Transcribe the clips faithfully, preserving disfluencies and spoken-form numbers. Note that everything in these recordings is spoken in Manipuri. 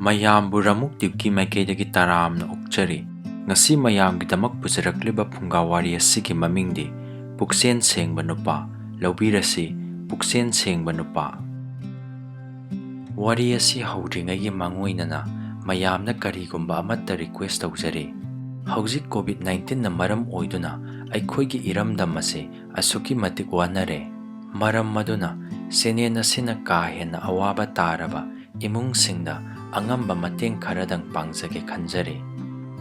ꯃꯌꯥꯝꯕꯨ ꯔꯃꯨꯛ ꯇꯤꯞꯀꯤ ꯃꯥꯏꯀꯩꯗꯒꯤ ꯇꯔꯥꯝꯅ ꯑꯣꯛꯆꯔꯤ꯫ ꯉꯁꯤ ꯃꯌꯥꯝꯒꯤꯗꯃꯛ ꯄꯨꯖꯔꯛꯂꯤꯕ ꯐꯨꯡꯒꯥ ꯋꯥꯔꯤ ꯑꯁꯤꯒꯤ ꯃꯃꯤꯡꯗꯤ ꯄꯨꯛꯆꯦꯟ ꯁꯦꯡꯕ ꯅꯨꯄꯥ꯫ ꯂꯧꯕꯤꯔꯁꯤ, ꯄꯨꯛꯆꯦꯟ ꯁꯦꯡꯕ ꯅꯨꯄꯥ꯫ ꯋꯥꯔꯤ ꯑꯁꯤ ꯍꯧꯗ꯭ꯔꯤꯉꯩꯒꯤ ꯃꯥꯡꯑꯣꯏꯅꯅ ꯃꯌꯥꯝꯅ ꯀꯔꯤꯒꯨꯝꯕ ꯑꯃꯠꯇ request ꯇꯧꯖꯔꯤ꯫ ꯍꯧꯖꯤꯛ COVID nineteenꯅ ꯃꯔꯝ ꯑꯣꯏꯗꯨꯅ ꯑꯩꯈꯣꯏꯒꯤ ꯏꯔꯝꯗꯝ ꯑꯁꯤ ꯑꯁꯨꯛꯀꯤ ꯃꯇꯤꯛ ꯋꯥꯅꯔꯦ꯫ ꯃꯔꯝ ꯑꯗꯨꯅ channel ꯑꯁꯤꯅ ꯀꯥ ꯍꯦꯟꯅ ꯑꯋꯥꯕ ꯇꯥꯔꯕ ꯏꯃꯨꯡꯁꯤꯡꯗ ꯑꯉꯝꯕ ꯃꯇꯦꯡ ꯈꯔꯗꯪ ꯄꯥꯡꯖꯒꯦ ꯈꯟꯖꯔꯤ꯫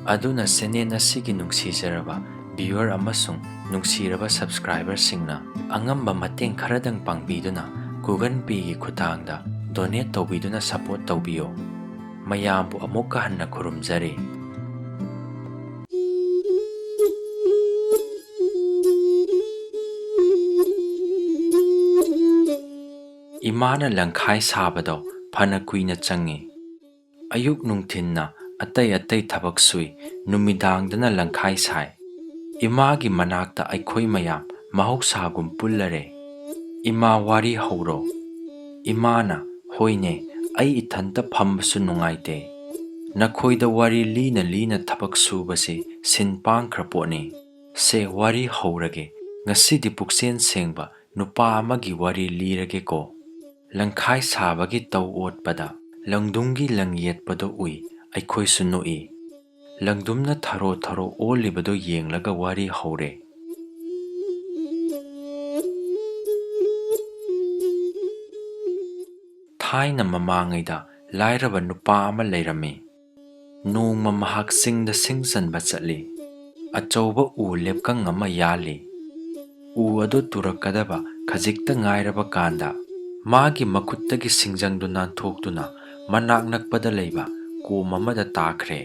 ꯑꯗꯨꯅ channel ꯑꯁꯤꯒꯤ ꯅꯨꯡꯁꯤꯖꯔꯕ viewer ꯑꯃꯁꯨꯡ ꯅꯨꯡꯁꯤꯔꯕ subscriberꯁꯤꯡꯅ ꯑꯉꯝꯕ ꯃꯇꯦꯡ ꯈꯔꯗꯪ ꯄꯥꯡꯕꯤꯗꯨꯅ Google Payꯒꯤ ꯈꯨꯠꯊꯥꯡꯗ donate ꯇꯧꯕꯤꯗꯨꯅ support ꯇꯧꯕꯤꯌꯨ꯫ ꯃꯌꯥꯝꯕꯨ ꯑꯃꯨꯛꯀ ꯍꯟꯅ ꯈꯨꯔꯨꯝꯖꯔꯤ꯫ ꯏꯃꯥꯅ ꯂꯪꯈꯥꯏ ꯁꯥꯕꯗꯣ ꯐꯅ ꯀꯨꯏꯅ ꯆꯪꯉꯤ꯫ ꯑꯌꯨꯛ ꯅꯨꯡꯊꯤꯟꯅ ꯑꯇꯩ ꯑꯇꯩ ꯊꯕꯛ ꯁꯨꯏ, ꯅꯨꯃꯤꯗꯥꯡꯗꯅ ꯂꯪꯈꯥꯏ ꯁꯥꯏ꯫ ꯏꯃꯥꯒꯤ ꯃꯅꯥꯛꯇ ꯑꯩꯈꯣꯏ ꯃꯌꯥꯝ ꯃꯍꯧꯁꯥꯒꯨꯝ ꯄꯨꯜꯂꯔꯦ꯫ "ꯏꯃꯥ, ꯋꯥꯔꯤ ꯍꯧꯔꯣ꯫" ꯏꯃꯥꯅ, "ꯍꯣꯏꯅꯦ, ꯑꯩ ꯏꯊꯟꯇ ꯐꯝꯕꯁꯨ ꯅꯨꯡꯉꯥꯏꯇꯦ꯫ ꯅꯈꯣꯏꯗ ꯋꯥꯔꯤ ꯂꯤꯅ ꯂꯤꯅ ꯊꯕꯛ ꯁꯨꯕꯁꯤ ꯁꯤꯟ ꯄꯥꯡꯈ꯭ꯔ ꯄꯣꯠꯅꯤ꯫ ꯁꯦ, ꯋꯥꯔꯤ ꯍꯧꯔꯒꯦ꯫ ꯉꯁꯤꯗꯤ ꯄꯨꯛꯆꯦꯟ ꯁꯦꯡꯕ ꯅꯨꯄꯥ ꯑꯃꯒꯤ ꯋꯥꯔꯤ ꯂꯤꯔꯒꯦꯀꯣ꯫" ꯂꯪꯈꯥꯏ ꯁꯥꯕꯒꯤ ꯇꯧ ꯑꯣꯠꯄꯗ ꯂꯪꯗꯨꯝꯒꯤ ꯂꯪ ꯌꯦꯠꯄꯗꯨ ꯎꯏ, ꯑꯩꯈꯣꯏꯁꯨ ꯅꯣꯛꯏ꯫ ꯂꯪꯗꯨꯝꯅ ꯊꯔꯣ ꯊꯔꯣ ꯑꯣꯜꯂꯤꯕꯗꯨ ꯌꯦꯡꯂꯒ ꯋꯥꯔꯤ ꯍꯧꯔꯦ꯫ ꯊꯥꯏꯅ ꯃꯃꯥꯡꯉꯩꯗ ꯂꯥꯏꯔꯕ ꯅꯨꯄꯥ ꯑꯃ ꯂꯩꯔꯝꯃꯤ꯫ ꯅꯣꯡꯃ ꯃꯍꯥꯛ ꯆꯤꯡꯗ ꯁꯤꯡ ꯆꯟꯕ ꯆꯠꯂꯤ꯫ ꯑꯆꯧꯕ ꯎ ꯂꯦꯞꯀꯪ ꯑꯃ ꯌꯥꯜꯂꯤ꯫ ꯎ ꯑꯗꯨ ꯇꯨꯔꯛꯀꯗꯕ ꯈꯖꯤꯛꯇ ꯉꯥꯏꯔꯕ ꯀꯥꯟꯗ, ꯃꯥꯒꯤ ꯃꯈꯨꯠꯇꯒꯤ ꯁꯤꯡꯖꯪꯗꯨ ꯅꯥꯟꯊꯣꯛꯇꯨꯅ ꯃꯅꯥꯛ ꯅꯛꯄꯗ ꯂꯩꯕ ꯀꯣꯝ ꯑꯃꯗ ꯇꯥꯈ꯭ꯔꯦ꯫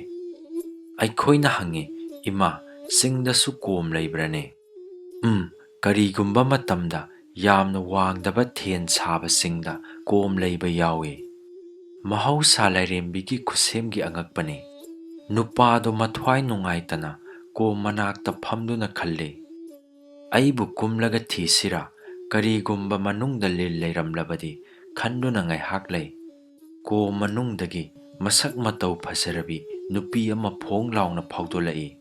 ꯑꯩꯈꯣꯏꯅ ꯍꯪꯉꯤ, "ꯏꯃꯥ, ꯆꯤꯡꯗꯁꯨ ꯀꯣꯝ ꯂꯩꯕ꯭ꯔꯅꯦ?" ꯎꯝ, ꯀꯔꯤꯒꯨꯝꯕ ꯃꯇꯝꯗ ꯌꯥꯝꯅ ꯋꯥꯡꯗꯕ ꯊꯦꯟ ꯁꯥꯕꯁꯤꯡꯗ ꯀꯣꯝ ꯂꯩꯕ ꯌꯥꯎꯏ꯫ ꯃꯍꯧꯁꯥ ꯂꯥꯏꯔꯦꯝꯕꯤꯒꯤ ꯈꯨꯠꯁꯦꯝꯒꯤ ꯑꯉꯛꯄꯅꯤ꯫ ꯅꯨꯄꯥꯗꯣ ꯃꯊ꯭ꯋꯥꯏ ꯅꯨꯡꯉꯥꯏꯇꯅ ꯀꯣꯝ ꯃꯅꯥꯛꯇ ꯐꯝꯗꯨꯅ ꯈꯜꯂꯤ, "ꯑꯩꯕꯨ ꯀꯨꯝꯂꯒ ꯊꯤꯁꯤꯔꯥ? ꯀꯔꯤꯒꯨꯝꯕ ꯃꯅꯨꯡꯗ ꯂꯤꯟ ꯂꯩꯔꯝꯂꯕꯗꯤ?" ꯈꯟꯗꯨꯅ ꯉꯥꯏꯍꯥꯛ ꯂꯩ꯫ ꯀꯣꯝ ꯃꯅꯨꯡꯗꯒꯤ ꯃꯁꯛ ꯃꯇꯧ ꯐꯖꯔꯕꯤ ꯅꯨꯄꯤ ꯑꯃ ꯐꯣꯡ ꯂꯥꯎꯅ ꯐꯥꯎꯗꯣꯛꯂꯛꯏ꯫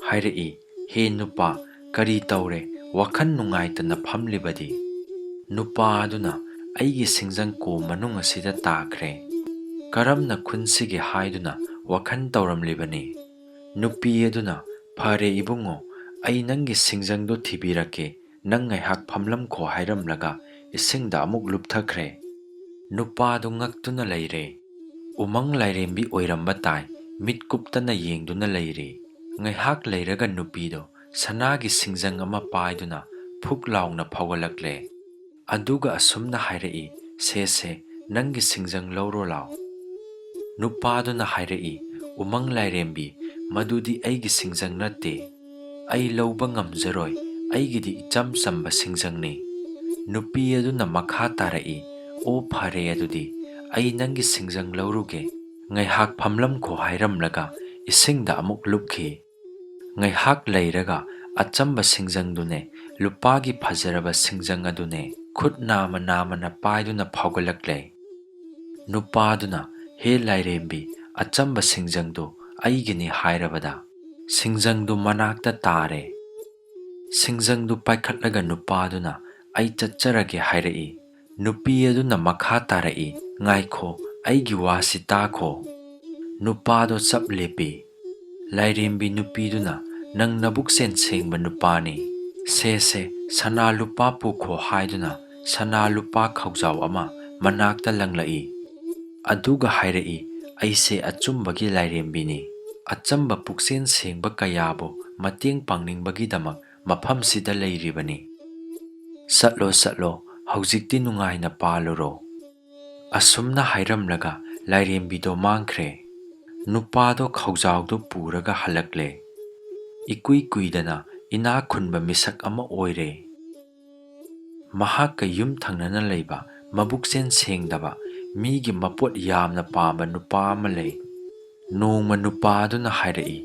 ꯍꯥꯏꯔꯛꯏ, "ꯍꯦ ꯅꯨꯄꯥ, ꯀꯔꯤ ꯇꯧꯔꯦ ꯋꯥꯈꯜ ꯅꯨꯡꯉꯥꯏꯇꯅ ꯐꯝꯂꯤꯕꯗꯤ?" ꯅꯨꯄꯥ ꯑꯗꯨꯅ, "ꯑꯩꯒꯤ ꯁꯤꯡꯖꯪ ꯀꯣ ꯃꯅꯨꯡ ꯑꯁꯤꯗ ꯇꯥꯈ꯭ꯔꯦ꯫ ꯀꯔꯝꯅ ꯈꯨꯟꯁꯤꯒꯦ ꯍꯥꯏꯗꯨꯅ ꯋꯥꯈꯜ ꯇꯧꯔꯝꯂꯤꯕꯅꯤ꯫" ꯅꯨꯄꯤ ꯑꯗꯨꯅ, "ꯐꯔꯦ ꯏꯕꯨꯡꯉꯣ, ꯑꯩ ꯅꯪꯒꯤ ꯁꯤꯡꯖꯪꯗꯣ ꯊꯤꯕꯤꯔꯛꯀꯦ, ꯅꯪ ꯉꯥꯏꯍꯥꯛ ꯐꯝꯂꯝꯈꯣ" ꯍꯥꯏꯔꯝꯂꯒ ꯏꯁꯤꯡꯗ ꯑꯃꯨꯛ ꯂꯨꯞꯊꯈ꯭ꯔꯦ꯫ ꯅꯨꯄꯥꯗꯨ ꯉꯛꯇꯨꯅ ꯂꯩꯔꯦ꯫ ꯎꯃꯪ ꯂꯥꯏꯔꯦꯝꯕꯤ ꯑꯣꯏꯔꯝꯕ ꯇꯥꯏ, ꯃꯤꯠ ꯀꯨꯞꯇꯅ ꯌꯦꯡꯗꯨꯅ ꯂꯩꯔꯤ꯫ ꯉꯥꯏꯍꯥꯛ ꯂꯩꯔꯒ ꯅꯨꯄꯤꯗꯣ ꯁꯅꯥꯒꯤ ꯁꯤꯡꯖꯪ ꯑꯃ ꯄꯥꯏꯗꯨꯅ ꯐꯨꯛ ꯂꯥꯎꯅ ꯐꯥꯎꯒꯠꯂꯛꯂꯦ꯫ ꯑꯗꯨꯒ ꯑꯁꯨꯝꯅ ꯍꯥꯏꯔꯛꯏ, "ꯁꯦ ꯁꯦ, ꯅꯪꯒꯤ ꯁꯤꯡꯖꯪ ꯂꯧꯔꯣ ꯂꯥꯎ꯫" ꯅꯨꯄꯥꯗꯨꯅ ꯍꯥꯏꯔꯛꯏ, "ꯎꯃꯪ ꯂꯥꯏꯔꯦꯝꯕꯤ, ꯃꯗꯨꯗꯤ ꯑꯩꯒꯤ ꯁꯤꯡꯖꯪ ꯅꯠꯇꯦ꯫ ꯑꯩ ꯂꯧꯕ ꯉꯝꯖꯔꯣꯏ, ꯑꯩꯒꯤꯗꯤ ꯏꯆꯝ ꯆꯝꯕ ꯁꯤꯡꯖꯪꯅꯤ꯫" ꯅꯨꯄꯤ ꯑꯗꯨꯅ ꯃꯈꯥ ꯇꯥꯔꯛꯏ, "ꯑꯣ ꯐꯔꯦ ꯑꯗꯨꯗꯤ, ꯑꯩ ꯅꯪꯒꯤ ꯁꯤꯡꯖꯪ ꯂꯧꯔꯨꯒꯦ, ꯉꯥꯏꯍꯥꯛ ꯐꯝꯂꯝꯈꯣ" ꯍꯥꯏꯔꯝꯂꯒ ꯏꯁꯤꯡꯗ ꯑꯃꯨꯛ ꯂꯨꯞꯈꯤ꯫ ꯉꯥꯏꯍꯥꯛ ꯂꯩꯔꯒ ꯑꯆꯝꯕ ꯁꯤꯡꯖꯪꯗꯨꯅꯦ, ꯂꯨꯄꯥꯒꯤ ꯐꯖꯔꯕ ꯁꯤꯡꯖꯪ ꯑꯗꯨꯅꯦ ꯈꯨꯠ ꯅꯥꯝꯃ ꯅꯥꯝꯃꯅ ꯄꯥꯏꯗꯨꯅ ꯐꯥꯎꯒꯠꯂꯛꯂꯦ꯫ ꯅꯨꯄꯥꯗꯨꯅ, "ꯍꯦ ꯂꯥꯏꯔꯦꯝꯕꯤ, ꯑꯆꯝꯕ ꯁꯤꯡꯖꯪꯗꯨ ꯑꯩꯒꯤꯅꯤ" ꯍꯥꯏꯔꯕꯗ, ꯁꯤꯡꯖꯪꯗꯨ ꯃꯅꯥꯛꯇ ꯇꯥꯔꯦ꯫ ꯁꯤꯡꯖꯪꯗꯨ ꯄꯥꯏꯈꯠꯂꯒ ꯅꯨꯄꯥꯗꯨꯅ, "ꯑꯩ ꯆꯠꯆꯔꯒꯦ" ꯍꯥꯏꯔꯛꯏ꯫ ꯅꯨꯄꯤ ꯑꯗꯨꯅ ꯃꯈꯥ ꯇꯥꯔꯛꯏ, "ꯉꯥꯏꯈꯣ, ꯑꯩꯒꯤ ꯋꯥꯁꯤ ꯇꯥꯈꯣ꯫" ꯅꯨꯄꯥꯗꯣ ꯆꯞ ꯂꯦꯞꯄꯤ꯫ ꯂꯥꯏꯔꯦꯝꯕꯤ ꯅꯨꯄꯤꯗꯨꯅ, "ꯅꯪ ꯅꯕꯨꯛꯆꯦꯟ ꯁꯦꯡꯕ ꯅꯨꯄꯥꯅꯤ꯫ ꯁꯦ ꯁꯦ, ꯁꯅꯥ ꯂꯨꯄꯥ ꯄꯨꯈꯣ" ꯍꯥꯏꯗꯨꯅ ꯁꯅꯥ ꯂꯨꯄꯥ ꯈꯧꯖꯥꯎ ꯑꯃ ꯃꯅꯥꯛꯇ ꯂꯪꯂꯛꯏ꯫ ꯑꯗꯨꯒ ꯍꯥꯏꯔꯛꯏ, "ꯑꯩꯁꯦ ꯑꯆꯨꯝꯕꯒꯤ ꯂꯥꯏꯔꯦꯝꯕꯤꯅꯤ꯫ ꯑꯆꯝꯕ ꯄꯨꯛꯆꯦꯟ ꯁꯦꯡꯕ ꯀꯌꯥꯕꯨ ꯃꯇꯦꯡ ꯄꯥꯡꯅꯤꯡꯕꯒꯤꯗꯃꯛ ꯃꯐꯝꯁꯤꯗ ꯂꯩꯔꯤꯕꯅꯤ꯫ ꯆꯠꯂꯣ, ꯆꯠꯂꯣ, ꯍꯧꯖꯤꯛꯇꯤ ꯅꯨꯡꯉꯥꯏꯅ ꯄꯥꯜꯂꯨꯔꯣ꯫" ꯑꯁꯨꯝꯅ ꯍꯥꯏꯔꯝꯂꯒ ꯂꯥꯏꯔꯦꯝꯕꯤꯗꯣ ꯃꯥꯡꯈ꯭ꯔꯦ꯫ ꯅꯨꯄꯥꯗꯣ ꯈꯧꯖꯥꯎꯗꯣ ꯄꯨꯔꯒ ꯍꯜꯂꯛꯂꯦ꯫ ꯏꯀꯨꯏ ꯀꯨꯏꯗꯅ ꯏꯅꯥꯛ ꯈꯨꯟꯕ ꯃꯤꯁꯛ ꯑꯃ ꯑꯣꯏꯔꯦ꯫ ꯃꯍꯥꯛꯀ ꯌꯨꯝ ꯊꯪꯅꯅ ꯂꯩꯕ ꯃꯕꯨꯛꯆꯦꯟ ꯁꯦꯡꯗꯕ, ꯃꯤꯒꯤ ꯃꯄꯣꯠ ꯌꯥꯝꯅ ꯄꯥꯝꯕ ꯅꯨꯄꯥ ꯑꯃ ꯂꯩ꯫ ꯅꯣꯡꯃ ꯅꯨꯄꯥ ꯑꯗꯨꯅ ꯍꯥꯏꯔꯛꯏ,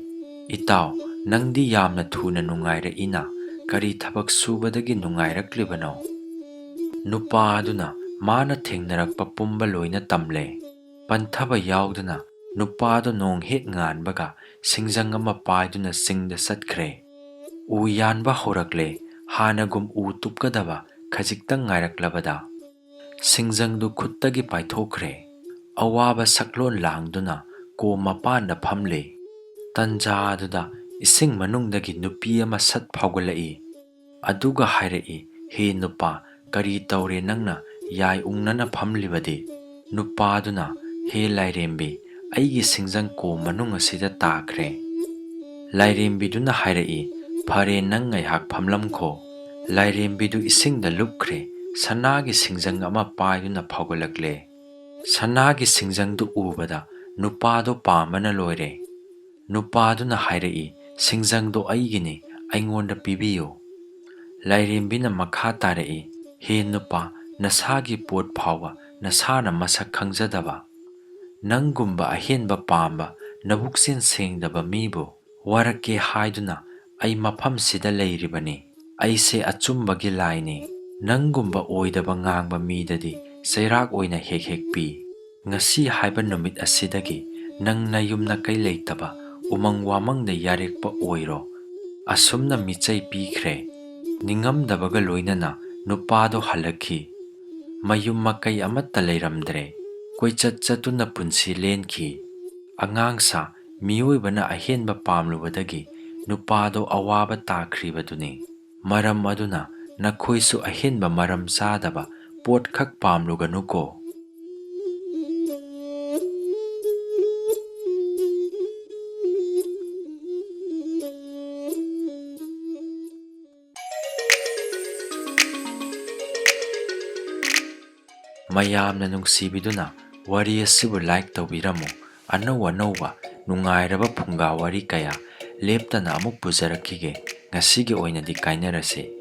"ꯏꯇꯥꯎ, ꯅꯪꯗꯤ ꯌꯥꯝꯅ ꯊꯨꯅ ꯅꯨꯡꯉꯥꯏꯔꯛꯏꯅ, ꯀꯔꯤ ꯊꯕꯛ ꯁꯨꯕꯗꯒꯤ ꯅꯨꯡꯉꯥꯏꯔꯛꯂꯤꯕꯅꯣ?" ꯅꯨꯄꯥ ꯑꯗꯨꯅ ꯃꯥꯅ ꯊꯦꯡꯅꯔꯛꯄ ꯄꯨꯝꯕ ꯂꯣꯏꯅ ꯇꯝꯂꯦ꯫ ꯄꯟꯊꯕ ꯌꯥꯎꯗꯅ ꯅꯨꯄꯥꯗꯣ ꯅꯣꯡ ꯍꯦꯛ ꯉꯥꯟꯕꯒ ꯁꯤꯡꯖꯪ ꯑꯃ ꯄꯥꯏꯗꯨꯅ ꯆꯤꯡꯗ ꯆꯠꯈ꯭ꯔꯦ꯫ ꯎ ꯌꯥꯟꯕ ꯍꯧꯔꯛꯂꯦ꯫ ꯍꯥꯟꯅꯒꯨꯝ ꯎ ꯇꯨꯞꯀꯗꯕ ꯈꯖꯤꯛꯇꯪ ꯉꯥꯏꯔꯛꯂꯕꯗ ꯁꯤꯡꯖꯪꯗꯨ ꯈꯨꯠꯇꯒꯤ ꯄꯥꯏꯊꯣꯛꯈ꯭ꯔꯦ꯫ ꯑꯋꯥꯕ ꯁꯛꯂꯣꯟ ꯂꯥꯡꯗꯨꯅ ꯀꯣꯝ ꯃꯄꯥꯟꯗ ꯐꯝꯂꯦ꯫ ꯇꯟꯖꯥꯗꯨꯗ ꯏꯁꯤꯡ ꯃꯅꯨꯡꯗꯒꯤ ꯅꯨꯄꯤ ꯑꯃ ꯁꯠ ꯐꯥꯎꯒꯠꯂꯛꯏ꯫ ꯑꯗꯨꯒ ꯍꯥꯏꯔꯛꯏ, "ꯍꯦ ꯅꯨꯄꯥ, ꯀꯔꯤ ꯇꯧꯔꯦ ꯅꯪꯅ ꯌꯥꯏ ꯎꯪꯅꯅ ꯐꯝꯂꯤꯕꯗꯤ?" ꯅꯨꯄꯥꯗꯨꯅ, "ꯍꯦ ꯂꯥꯏꯔꯦꯝꯕꯤ, ꯑꯩꯒꯤ ꯁꯤꯡꯖꯪ ꯀꯣꯝ ꯃꯅꯨꯡ ꯑꯁꯤꯗ ꯇꯥꯈ꯭ꯔꯦ꯫" ꯂꯥꯏꯔꯦꯝꯕꯤꯗꯨꯅ ꯍꯥꯏꯔꯛꯏ, "ꯐꯔꯦ, ꯅꯪ ꯉꯥꯏꯍꯥꯛ ꯐꯝꯂꯝꯈꯣ꯫" ꯂꯥꯏꯔꯦꯝꯕꯤꯗꯨ ꯏꯁꯤꯡꯗ ꯂꯨꯞꯈ꯭ꯔꯦ꯫ ꯁꯅꯥꯒꯤ ꯁꯤꯡꯖꯪ ꯑꯃ ꯄꯥꯏꯗꯨꯅ ꯐꯥꯎꯒꯠꯂꯛꯂꯦ꯫ ꯁꯅꯥꯒꯤ ꯁꯤꯡꯖꯪꯗꯨ ꯎꯕꯗ ꯅꯨꯄꯥꯗꯣ ꯄꯥꯝꯕꯅ ꯂꯣꯏꯔꯦ꯫ ꯅꯨꯄꯥꯗꯨꯅ ꯍꯥꯏꯔꯛꯏ, "ꯁꯤꯡꯖꯪꯗꯣ ꯑꯩꯒꯤꯅꯤ, ꯑꯩꯉꯣꯟꯗ ꯄꯤꯕꯤꯌꯨ꯫" ꯂꯥꯏꯔꯦꯝꯕꯤꯅ ꯃꯈꯥ ꯇꯥꯔꯛꯏ, "ꯍꯦ ꯅꯨꯄꯥ, ꯅꯁꯥꯒꯤ ꯄꯣꯠ ꯐꯥꯎꯕ ꯅꯁꯥꯅ ꯃꯁꯛ ꯈꯪꯖꯗꯕ, ꯅꯪꯒꯨꯝꯕ ꯑꯍꯦꯟꯕ ꯄꯥꯝꯕ, ꯅꯕꯨꯛꯆꯦꯜ ꯁꯦꯡꯗꯕ ꯃꯤꯕꯨ ꯋꯥꯔꯛꯀꯦ ꯍꯥꯏꯗꯨꯅ ꯑꯩ ꯃꯐꯝꯁꯤꯗ ꯂꯩꯔꯤꯕꯅꯤ꯫ ꯑꯩꯁꯦ ꯑꯆꯨꯝꯕꯒꯤ ꯂꯥꯏꯅꯤ꯫ ꯅꯪꯒꯨꯝꯕ ꯑꯣꯏꯗꯕ ꯉꯥꯡꯕ ꯃꯤꯗꯗꯤ ꯆꯩꯔꯥꯛ ꯑꯣꯏꯅ ꯍꯦꯛ ꯍꯦꯛ ꯄꯤ꯫ ꯉꯁꯤ ꯍꯥꯏꯕ ꯅꯨꯃꯤꯠ ꯑꯁꯤꯗꯒꯤ ꯅꯪ ꯅꯌꯨꯝ ꯅꯀꯩ ꯂꯩꯇꯕ ꯎꯃꯪ ꯋꯥꯃꯪꯗ ꯌꯥꯔꯦꯛꯄ ꯑꯣꯏꯔꯣ꯫" ꯑꯁꯨꯝꯅ ꯃꯤꯆꯩ ꯄꯤꯈ꯭ꯔꯦ꯫ ꯅꯤꯡꯉꯝꯗꯕꯒ ꯂꯣꯏꯅꯅ ꯅꯨꯄꯥꯗꯣ ꯍꯜꯂꯛꯈꯤ꯫ ꯃꯌꯨꯝ ꯃꯀꯩ ꯑꯃꯠꯇ ꯂꯩꯔꯝꯗ꯭ꯔꯦ꯫ ꯀꯣꯏꯆꯠ ꯆꯠꯇꯨꯅ ꯄꯨꯟꯁꯤ ꯂꯦꯟꯈꯤ꯫ ꯑꯉꯥꯡꯁꯥ, ꯃꯤꯑꯣꯏꯕꯅ ꯑꯍꯦꯟꯕ ꯄꯥꯝꯂꯨꯕꯗꯒꯤ ꯅꯨꯄꯥꯗꯣ ꯑꯋꯥꯕ ꯇꯥꯈ꯭ꯔꯤꯕꯗꯨꯅꯤ꯫ ꯃꯔꯝ ꯑꯗꯨꯅ ꯅꯈꯣꯏꯁꯨ ꯑꯍꯦꯟꯕ ꯃꯔꯝ ꯆꯥꯗꯕ ꯄꯣꯠꯈꯛ ꯄꯥꯝꯂꯨꯒꯅꯨꯀꯣ꯫ ꯃꯌꯥꯝꯅ ꯅꯨꯡꯁꯤꯕꯤꯗꯨꯅ ꯋꯥꯔꯤ ꯑꯁꯤꯕꯨ like ꯇꯧꯕꯤꯔꯝꯃꯨ꯫ ꯑꯅꯧ ꯑꯅꯧꯕ ꯅꯨꯡꯉꯥꯏꯔꯕ ꯐꯨꯡꯒꯥ ꯋꯥꯔꯤ ꯀꯌꯥ ꯂꯦꯞꯇꯅ ꯑꯃꯨꯛ ꯄꯨꯖꯔꯛꯈꯤꯒꯦ꯫ ꯉꯁꯤꯒꯤ ꯑꯣꯏꯅꯗꯤ ꯀꯥꯏꯅꯔꯁꯤ꯫